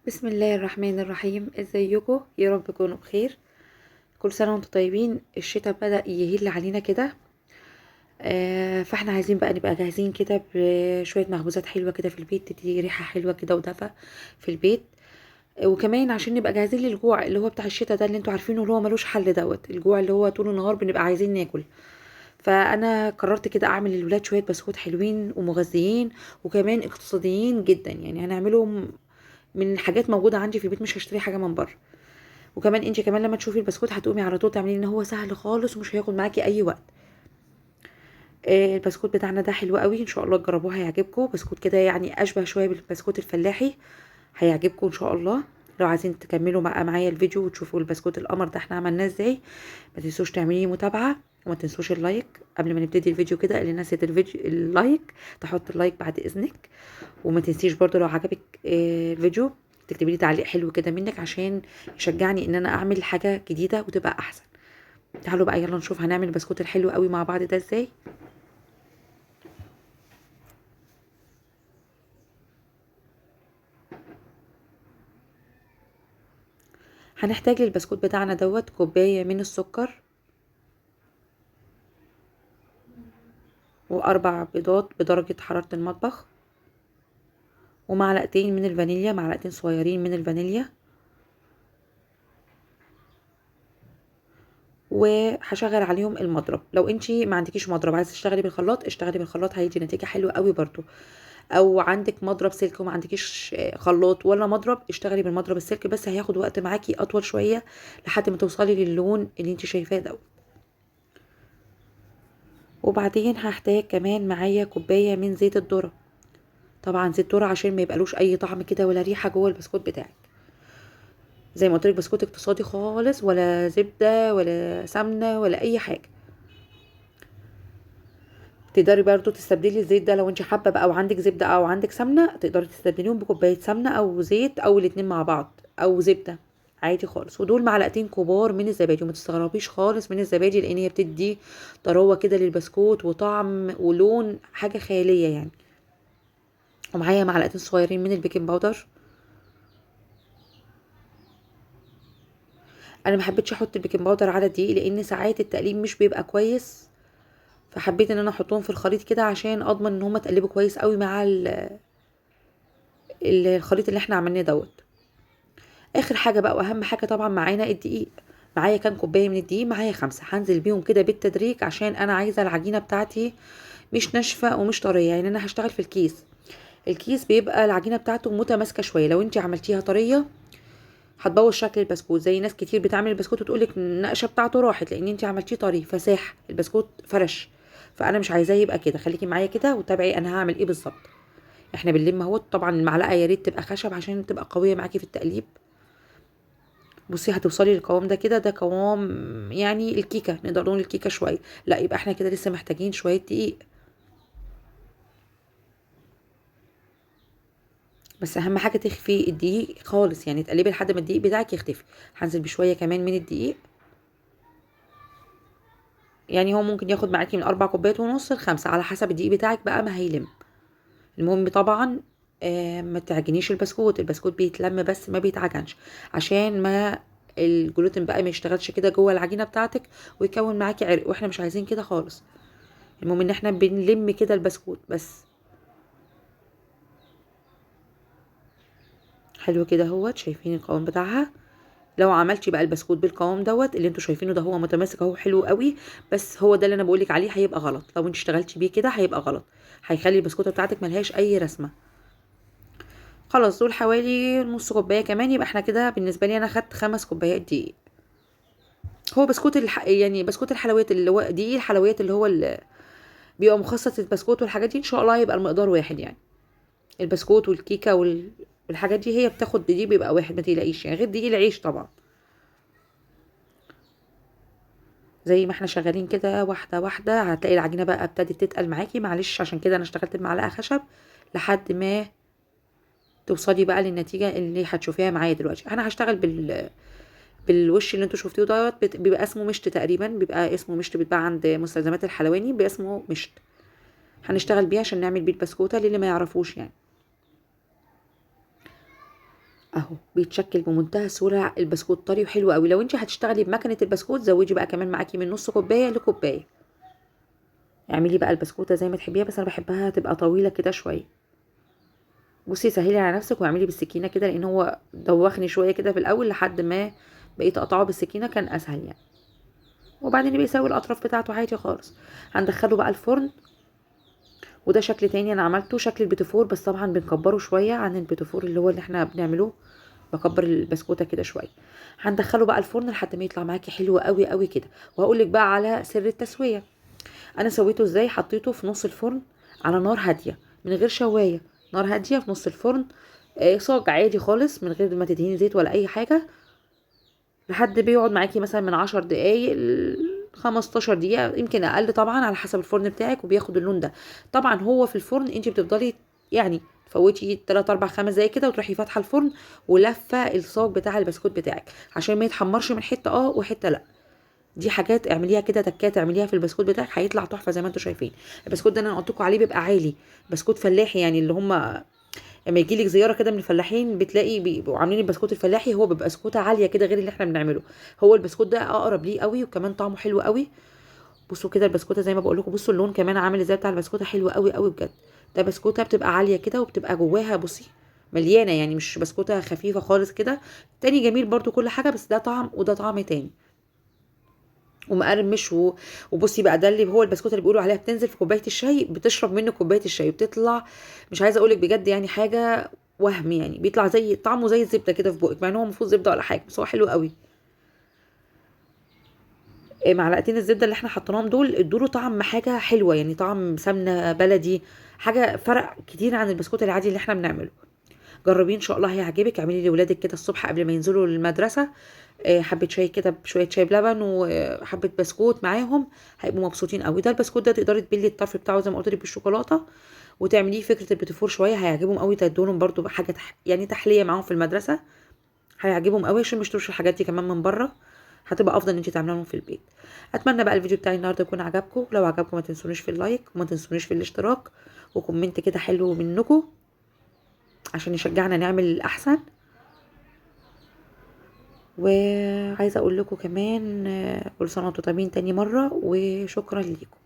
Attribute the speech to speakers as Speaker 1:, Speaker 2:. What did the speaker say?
Speaker 1: بسم الله الرحمن الرحيم. ازيكم؟ يا رب تكونوا بخير. كل سنة وانتم طيبين. الشتاء بدأ يهل علينا كده، فاحنا عايزين بقى نبقى جاهزين كده بشوية مخبوزات حلوة كده في البيت، تدي ريحه حلوة كده ودفى في البيت، وكمان عشان نبقى جاهزين للجوع اللي هو بتاع الشتاء ده اللي انتوا عارفينه، اللي هو ملوش حل دوت، الجوع اللي هو طول النهار بنبقى عايزين ناكل. فانا قررت كده اعمل للولاد شوية بسكوت حلوين ومغذيين وكمان اقتصاديين جدا، يعني هنعملهم من حاجات موجودة عندي في البيت، مش هشتري حاجة من بره. وكمان انت كمان لما تشوفي البسكوت هتقومي على طول تعمليه، ان هو سهل خالص ومش هياخد معاكي اي وقت. البسكوت بتاعنا ده حلو قوي، ان شاء الله تجربوه هيعجبكم. بسكوت كده يعني اشبه شوية بالبسكوت الفلاحي، هيعجبكم ان شاء الله. لو عايزين تكملوا معايا الفيديو وتشوفوا البسكوت القمر ده احنا عملناه ازاي، ما تنسوش تعملي متابعه وما تنسوش ال like قبل ما نبتدي الفيديو كده. اللي نسيت الفيديو ال like تحط ال like بعد اذنك، وما تنسيش برضو لو عجبك الفيديو تكتبي لي تعليق حلو كده منك عشان يشجعني ان انا اعمل حاجة جديدة وتبقى احسن. تعالوا بقى يلا نشوف هنعمل البسكوت الحلو قوي مع بعض ده ازاي. هنحتاج للبسكوت بتاعنا دوت كوباية من السكر، و4 بيضات بدرجة حرارة المطبخ، ومعلقتين من الفانيليا، معلقتين صغيرين من الفانيليا. وهشغل عليهم المضرب. لو انتي ما عندكيش مضرب عايزه تشتغلي بالخلاط اشتغلي بالخلاط، هيدي نتيجة حلوة قوي برضو. او عندك مضرب سلك وما عندكيش خلاط ولا مضرب، اشتغلي بالمضرب السلك، بس هياخد وقت معاكي اطول شوية لحد ما توصلي للون اللي انتي شايفاه دوت. وبعدين هحتاج كمان معايا كوباية من زيت الذرة، طبعا زيت ذره عشان ما يبقالوش اي طعم كده ولا ريحه جوه البسكوت بتاعك. زي ما قلت لك بسكوت اقتصادي خالص، ولا زبدة ولا سمنه ولا اي حاجة. تقدري برضو تستبدلي الزيت ده لو انت حابة بقى، او عندك زبدة او عندك سمنه، تقدري تستبدليهم بكوبايه سمنه او زيت او الاتنين مع بعض او زبدة عادي خالص. ودول معلقتين كبار من الزبادي، وما تستغربيش خالص من الزبادي لان هي بتدي طراوه كده للبسكوت وطعم ولون حاجة خيالية يعني. ومعايا معلقتين صغيرين من ال baking powder. انا ما حبيتش احط ال baking powder على الدقيق لان ساعات التقليب مش بيبقى كويس، فحبيت ان انا احطهم في الخليط كده عشان اضمن ان هما اتقلبوا كويس قوي مع الخليط اللي احنا عملناه دوت. اخر حاجة بقى واهم حاجة طبعا معانا الدقيق. معايا كام كوباية من الدقيق؟ معايا 5. هنزل بيهم كده بالتدريج عشان انا عايزه العجينة بتاعتي مش ناشفة ومش طرية، يعني انا هشتغل في الكيس. الكيس بيبقى العجينة بتاعته متماسكة شوية، لو انت عملتيها طرية هتبوظ شكل البسكوت. زي ناس كتير بتعمل البسكوت وتقولك النقشه بتاعته راحت لان انت عملتيه طري فساح البسكوت فرش، فانا مش عايزاه يبقى كده. خليكي معايا كده وتابعي انا هعمل ايه بالظبط. احنا بنلم اهوت. طبعا المعلقة يا ريت تبقى خشب عشان تبقى قوية معاكي في التقليب. بصي هتوصلي للقوام ده كده، ده قوام يعني الكيكه، نقدر نقول الكيكه شوية. لا يبقى احنا كده لسه محتاجين شوية دقيق، بس اهم حاجة تخفي الدقيق خالص، يعني تقلبي لحد ما الدقيق بتاعك يختفي. هنزل بشوية كمان من الدقيق، يعني هو ممكن ياخد معاكي من 4 كوبايات ونص ل5 على حسب الدقيق بتاعك بقى ما هيلم. المهم طبعا ما تعجنيش البسكوت، البسكوت بيتلم بس ما بيتعجنش، عشان ما الجلوتين بقى ما يشتغلش كده جوه العجينة بتاعتك ويكون معاكي عرق، واحنا مش عايزين كده خالص. المهم ان احنا بنلم كده البسكوت بس. حلو كده اهوت، شايفين القوام بتاعها. لو عملتي بقى البسكوت بالقوام دوت اللي انتوا شايفينه ده، هو متماسك اهو حلو قوي، بس هو ده اللي انا بقولك عليه هيبقى غلط. لو انت اشتغلتي بيه كده هيبقى غلط، هيخلي البسكوته بتاعتك ملهاش اي رسمه. خلاص دول حوالي نص كوباية كمان، يبقى احنا كده بالنسبة لي انا خدت 5 كوبايات دقيق. هو بسكوت يعني بسكوت الحلويات اللي هو دقيق الحلويات اللي هو اللي بيبقى مخصص للبسكوت والحاجات دي، ان شاء الله هيبقى المقدار واحد. يعني البسكوت والكيكه والحاجات دي هي بتاخد دقيق بيبقى واحد، ما تقلقيش يعني، غير دقيق العيش طبعا. زي ما احنا شغالين كده واحدة واحدة هتلاقي العجينة بقى ابتدت تتقل معاكي. معلش عشان كده انا اشتغلت بمعلقه خشب لحد ما توصلي بقى للنتيجة اللي هتشوفيها معايا دلوقتي. انا هشتغل بالوش اللي انتوا شفتوه دوت، بيبقى اسمه مشت تقريبا، بيبقى اسمه مشت، بيتباع عند مستلزمات الحلواني، بيبقى اسمه مشت. هنشتغل بيه عشان نعمل بيه البسكوته للي ما يعرفوش يعني. اهو بيتشكل بمنتهى السهولة، البسكوت طري وحلو قوي. لو انت هتشتغلي بمكنه البسكوت زودي بقى كمان معاكي من نص كوباية لكوبايه. اعملي بقى البسكوته زي ما تحبيها، بس انا بحبها تبقى طويلة كده شوية. بصي سهلي على نفسك واعملي بالسكينة كده، لان هو دوخني شوية كده في الاول لحد ما بقيت اقطعه بالسكينة كان اسهل يعني. وبعدين بيساوي الاطراف بتاعته عادي خالص. هندخله بقى الفرن. وده شكل تاني انا عملته، شكل البيتيفور، بس طبعا بنكبره شوية عن البيتيفور اللي هو اللي احنا بنعمله، بكبر البسكوته كده شوية. هندخله بقى الفرن لحد ما يطلع معاكي حلو قوي قوي كده. وهقول لك بقى على سر التسوية، انا سويته ازاي. حطيته في نص الفرن على نار هادية من غير شوايه، نار هادية في نص الفرن، صاج عادي خالص من غير ما تدهني زيت ولا اي حاجة، لحد بيقعد معاكي مثلا من 10 دقايق ل 15 دقيقة، يمكن اقل طبعا على حسب الفرن بتاعك، وبياخد اللون ده. طبعا هو في الفرن انت بتفضلي يعني تفوتي 3 4 5 دقايق كده، وتروحي فاتحة الفرن ولفه الصاج بتاع البسكوت بتاعك عشان ما يتحمرش من حتة وحتة لا. دي حاجات اعمليها كده، تكات اعمليها في البسكوت بتاعك هيطلع تحفة زي ما انتم شايفين. البسكوت ده انا قلت لكم عليه بيبقى عالي، بسكوت فلاحي يعني، اللي هم لما يجي لك زيارة كده من الفلاحين بتلاقي بيبقوا عاملين البسكوت الفلاحي، هو بيبقى بسكوته عالية كده غير اللي احنا بنعمله. هو البسكوت ده اقرب ليه قوي، وكمان طعمه حلو قوي. بصوا كده البسكوته زي ما بقول لكم، بصوا اللون كمان عامل ازاي بتاع البسكوته، حلو قوي قوي بجد. ده بسكوته بتبقى عالية كده وبتبقى جواها بصي مليانة يعني، مش بسكوته خفيفة خالص كده. تاني جميل برضو كل حاجة، بس ده طعم وده طعم تاني، ومقرمش وبصي بقى ده اللي هو البسكوت اللي بيقولوا عليها بتنزل في كوباية الشاي، بتشرب منه كوباية الشاي وبتطلع، مش عايزه اقولك بجد يعني حاجة وهم يعني، بيطلع زي طعمه زي الزبدة كده في بقك، مع ان هو المفروض زبدة ولا حاجة، بس هو حلو قوي. معلقتين الزبدة اللي احنا حطيناهم دول ادوا له طعم حاجة حلوة يعني، طعم سمنه بلدي، حاجة فرق كتير عن البسكوت العادي اللي احنا بنعمله. جربيه ان شاء الله هيعجبك. اعملي لاولادك كده الصبح قبل ما ينزلوا المدرسة، حبه شاي كده بشوية شاي بلبن وحبه بسكوت معاهم، هيبقوا مبسوطين قوي. ده البسكوت ده تقدري تبلي الطرف بتاعه زي ما قلت لك بالشوكولاته، وتعمليه فكرة البيتيفور شوية، هيعجبهم قوي. تدولهم برده حاجة يعني تحلية معاهم في المدرسة، هيعجبهم قوي عشان ما يشتروش الحاجات دي كمان من بره، هتبقى افضل ان انت تعمليها لهم في البيت. اتمنى بقى الفيديو بتاعي النهارده يكون عجبكم، لو عجبكم ما تنسونيش في ال like وما تنسونيش في الاشتراك و comment كده حلو منكم عشان يشجعنا نعمل الاحسن. وعايزه اقول لكم كمان كل سنة وانتم طيبين تاني مرة، وشكرا ليكم.